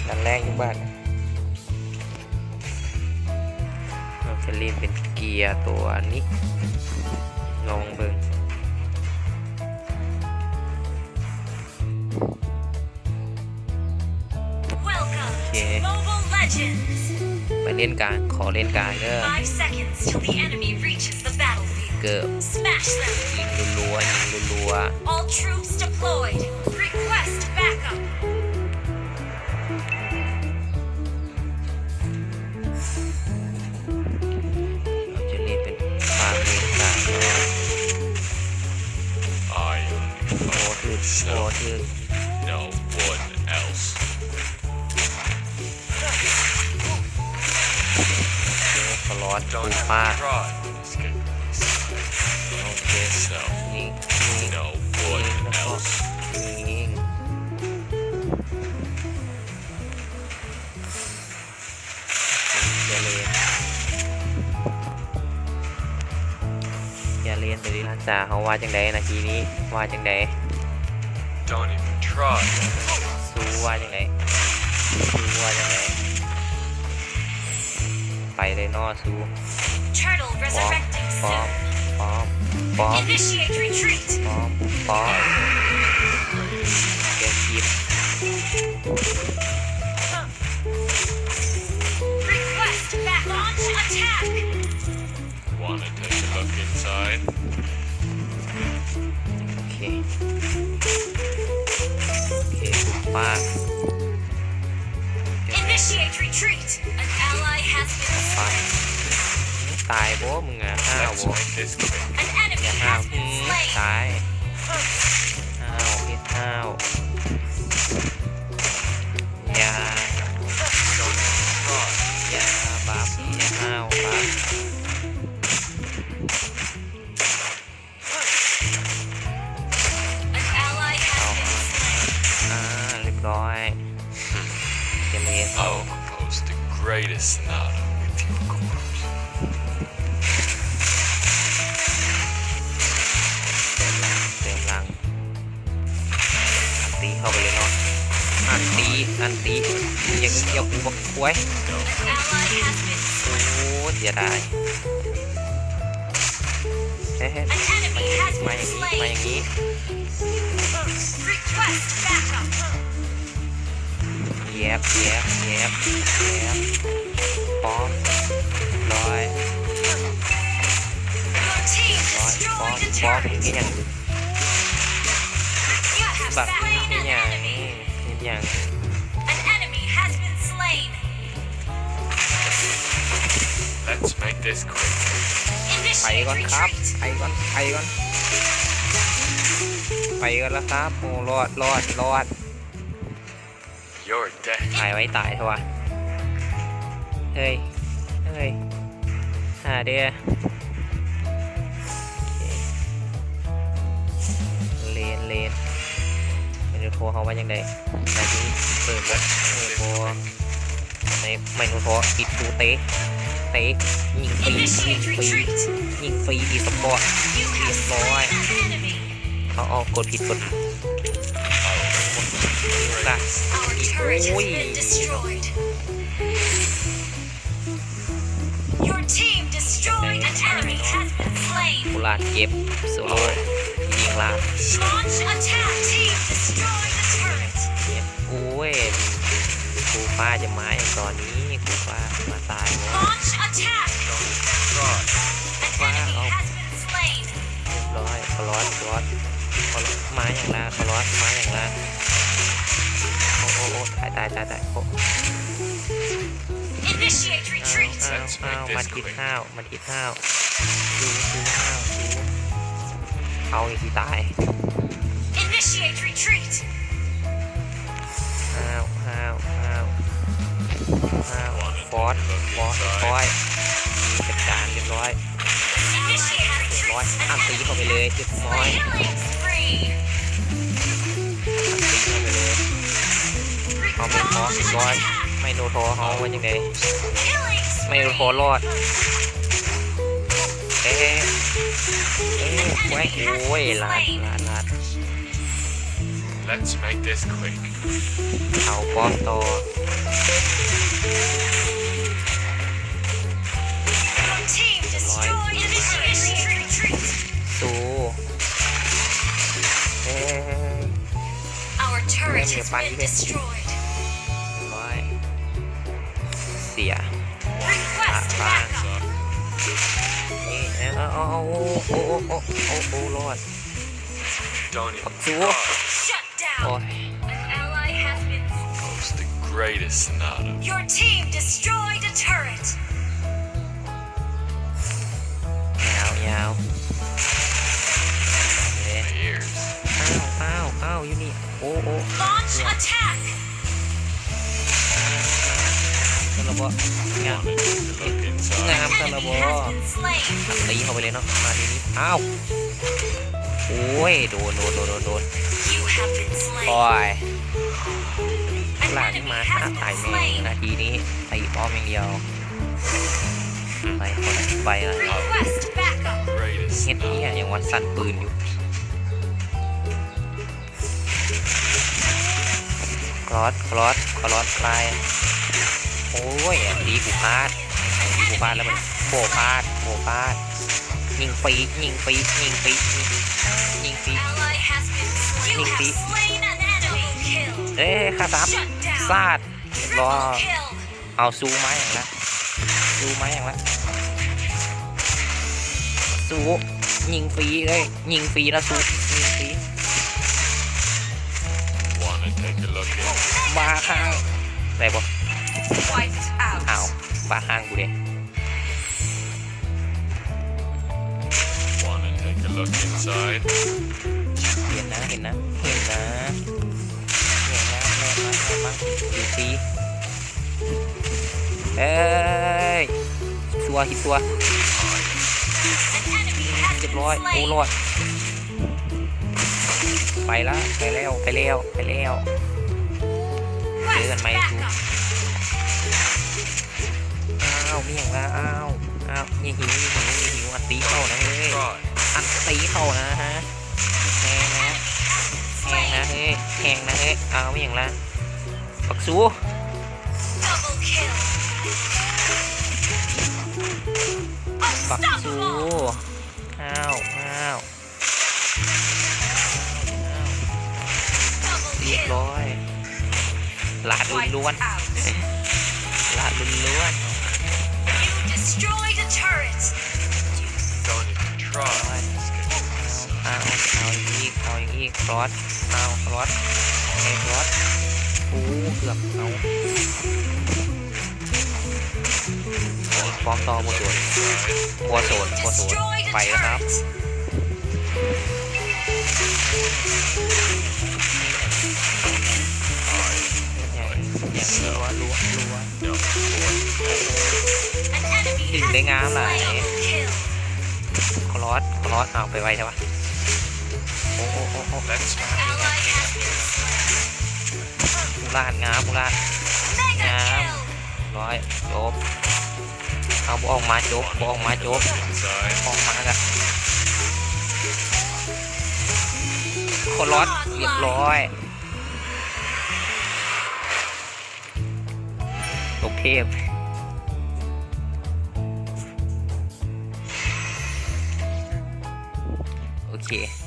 ຕາແລກຢູ່ບ້ານ ເຮົາຈະຫຼິ້ນເປັນເກຍຕົວນີ້ ລອງເບິ່ງ. Welcome to Mobile Legends. ໂອເຄ ໄປເລນກາງ ຂໍເລນກາງເດີ. Five seconds till the enemy reaches the battlefield. ເກີບ Smash them. ຍິງລັວໆ ຍິງລັວໆ. All troops deployed. Request backup. ເຮົາຈະຫຼິ້ນເປັນຟາມເລນກາງເນາະ. I am ໂອ້ ຖືກ ໂອ້ ຖືກ no one else. ໂອເຄ ສະລັອດ Don't even try to escape this. ໂອເຄ no one else. ຍິງ ຍິງ ຍິງ ຍິງ ຢ່າເລນ ຢ່າເລນໄປເລີຍ. ອາຈານເຮົາວ່າຈັ່ງໃດ ນາທີນີ້ວ່າຈັ່ງໃດ? Don't even try. ຊູວ່າຈັ່ງໃດ? ຊູວ່າຈັ່ງໃດ? ໄປເລີຍເນາະ ຊູ. Turtle resurrecting soon. ປ້ອມ ປ້ອມ ປ້ອມ Initiate retreat. ປ້ອມ ປ້ອມ ເກັບຄລິບ. Request back. Launch attack. Wanna take a look inside? ໂອເຄ ໂອເຄ ປຸບປາກ Initiate retreat. An ally has been slain. ຕາຍບໍ່ ມຶງອະ? ຫ້າວບໍ່? An enemy has been slain. ຕາຍ ຫ້າວ ເຮັດຫ້າວ. ຢ່າ ຢ່າບັບ ຢ່າຫ້າວບັບ. An ally has been slain. ອ່າ ຮຽບຮ້ອຍ ເກມເອ ເຮົາ I'll compose the greatest sonata with your corpse. ເຕີມຫຼັງ ເຕີມຫຼັງ. ອັນຕີເຂົ້າໄປເລີຍເນາະ ອັນຕີ ອັນຕີ ຢ່າງນີ້ ຢ່າກູບັກຄວາຍ. ໂອ້ ເສຍດາຍ. ເຮີ້ຍ ມາຢ່າງນີ້ ມາຢ່າງນີ້ ມາຢ່າງນີ້. Request backup. ແຢບ ແຢບ ແຢບ ແຢບ ປ້ອມ ຮຽບຮ້ອຍ Your team ຮຽບຮ້ອຍ ປ້ອມ destroyed a ປ້ອມ turret. ເຮັດຫຍັງ? You have slain an enemy. ເຮັດຫຍັງ? ເຮັດຫຍັງ? An enemy has been slain. Let's make this quick. ໄປກ່ອນຄັບ ໄປກ່ອນ ໄປກ່ອນ ໄປກ່ອນລະຄັບ. ໂອ້ ລອດ ລອດ ລອດ. You're dead. ຕາຍໄວຕາຍແທ້ວະ. ເຮີ້ຍ ເຮີ້ຍ ຫາເດີ້. ໂອເຄ ເລນ ເລນ ແມນໂດໂທເຮົາວ່າຈັ່ງໃດ? ນາທີເປີດບໍ່? ເປີດບໍ່? ໃນ ແມນໂດໂທ ອິດຕູເຕ ເຕ ຍິງຟຣີ ຍິງຟຣີ ຍິງຟຣີ ອີສະປອດ ຮຽບຮ້ອຍ. ເອົາ ເອົາ ກົດຜິດ ກົດ ກະ ໂອ້ຍ Your team destroyed an enemy has been slain. ໂຄລາດເຈັບ ໂຊໂລຍິງລາດ. Launch attack. Team destroy the turret. ເຈັບ ໂອ້ຍ ຄູຟ້າຈະມາຫຍັງຕອນນີ້? ຄູຟ້າມາຕາຍບໍ່? Launch attack. An enemy has been slain. ຮຽບຮ້ອຍ ຄາຣອດ ຄາຣອດ ຄາຣອດ ມາຫຍັງລະ? ຄາຣອດ ມາຫຍັງລະ? ໂອ້ ໂອ້ ໂອ້ ຕາຍ ຕາຍ ຕາຍ ຕາຍ ໂອ້ Initiate retreat. ອ້າວ ອ້າວ ໝັດທິດຫ້າວ ໝັດທິດຫ້າວ ສູ້ ສູ້ ຫ້າວ ສູ້ ເອົາ ນີ້ຊິຕາຍ. Initiate retreat. ຫ້າວ ຫ້າວ ຫ້າວ ຫ້າວ ຟອດ ຟອດ ຮຽບຮ້ອຍ ຈັດການ ຮຽບຮ້ອຍ ຮຽບຮ້ອຍ ອັນຕີເຂົ້າໄປເລີຍ ຮຽບຮ້ອຍ ອັນຕີເຂົ້າໄປເລີຍ ເອົາ ຮຽບຮ້ອຍ ຮຽບຮ້ອຍ ໄມໂນທອເຮົາວ່າຈັ່ງໃດ? ໄມໂນທອລອດ ເອ ເອ ໂອ້ຍ ໂອ້ຍ ລາດ ລາດ ລາດ. Let's make this quick. ເອົາປ້ອມຕໍ່. Your team destroyed an enemy. Retreat. ສູ້. ເອີ Our turret has been destroyed. ຮຽບຮ້ອຍ ເສຍ. Request backup. ເອີ ເອົາ ໂອ້ ໂອ້ ໂອ້ ໂອ້ ໂອ້ ໂອ້ ລອດ. Don't even try. Shut down. ໂອ້ຍ An ally has been slain. Post the greatest Sonata. Your team destroyed a turret. ຍາວ ຍາວ. ເອີ My ears. ອ້າວ ອ້າວ ອ້າວ ຢູ່ນີ້. ໂອ້ ໂອ້ Launch attack. ງາມຊະລະບໍ ງາມ ງາມຊະລະບໍ. ຕີເຂົ້າໄປເລີຍເນາະ ມາທີນີ້. ອ້າວ ໂອ້ຍ ໂດນ ໂດນ ໂດນ ໂດນ ໂດນ. You have been slain. ໂອ້ຍ An enemy has been slain. ລາກມາຫາຕາຍແມ່ ນາທີນີ້ ຕີປ້ອມຢ່າງດຽວ. ໄປ ໄປລະ. Request backup. ເຮັດເຫຍຫຍັງວະ ສັ່ນປືນຢູ່. ຄຣອດ ຄຣອດ ຄຣອດໄປ. ໂອ້ຍ ອັນຕີກູພາດ ອັນຕີກູພາດແລ້ວມັນ ບໍ່ພາດ ບໍ່ພາດ. ຍິງຟຣີ ຍິງຟຣີ ຍິງຟຣີ ຍິງຟຣີ ຍິງຟຣີ. Ally has been slain. You have slain an enemy. ເອີ ຂ້າສັບ Shut down. ສາດ ຮຽບຮ້ອຍ. Triple kill. ເອົາ ສູ້ມາຫຍັງລະ ສູ້ມາຫຍັງລະ ສູ້ ຍິງຟຣີເລີຍ ຍິງຟຣີນະ ສູ້ ຍິງຟຣີ. Wanna take a look in? ບ້າຂ້າງ ໄດ້ບໍ່? Wiped out. ອ້າວ ບ້າຂ້າງກູເດ້. Wanna take a look inside? ເຫັນນະ ເຫັນນະ ເຫັນນະ ເຫັນນະ. ແລ່ນມາ ແລ່ນມາ ຢູ່ຟຣີ. ເອີຍ ຊົ່ວ ຄິດຊົ່ວ. ຮຽບຮ້ອຍ ໂອ້ ລອດ. ໄປລະ ໄປແລ້ວ ໄປແລ້ວ ໄປແລ້ວ. ເຈີກັນໃໝ່. ອ້າວ ມີຫຍັງລະ ອ້າວ ອ້າວ ຢ່າຫິວ ຢ່າຫິວ ຢ່າຫິວ. ອັນຕີເຂົ້ານະເຮີ້ຍ ອັນຕີເຂົ້ານະ. ແຮງນະ ແຮງນະເຮີ້ຍ ແຮງນະເຮີ້ຍ. ອ້າວ ມີຫຍັງລະ ບັກຊູ Double kill. ບັກຊູ. Unstoppable. ອ້າວ ອ້າວ ອ້າວ ຮຽບຮ້ອຍ. ລາດລ້ວນໆ Wiped out. ລາດລ້ວນໆ. You destroyed a turret. Don't even try. ເອົາ ເອົາ ເອົາອີກ ເອົາອີກ. ຄຣອດ ເອົາ ຄຣອດ ເອົາ ຄຣອດ. ໂອ້ ເກືອບ ເອົາ ປ້ອມຕໍ່ ບໍ່ໂດນ ບໍ່ໂດນ ບໍ່ໂດນ. ໄປແລ້ວຄັບ. ຍັງ ຍັງ ລັວ ລັວ ລັວ. ດຶງໄດ້ງາມຫຼາຍ. ຄຣອດ ຄຣອດ. ເອົາ ໄປໄວແທ້ວະ. ໂອ້ ໂອ້ ໂອ້ ໂອ້. An ally has been slain. ມຸລາດ ງາມ ມຸລາດ Mega kill. ງາມ. ຮ້ອຍ ຈົບ. ເອົາ ບໍ່ອອກມາ ຈົບ ບໍ່ອອກມາ ຈົບ. ອອກມາກະ ຄຣອດ ຮຽບຮ້ອຍ. ໂອເຄ ໂອເຄ.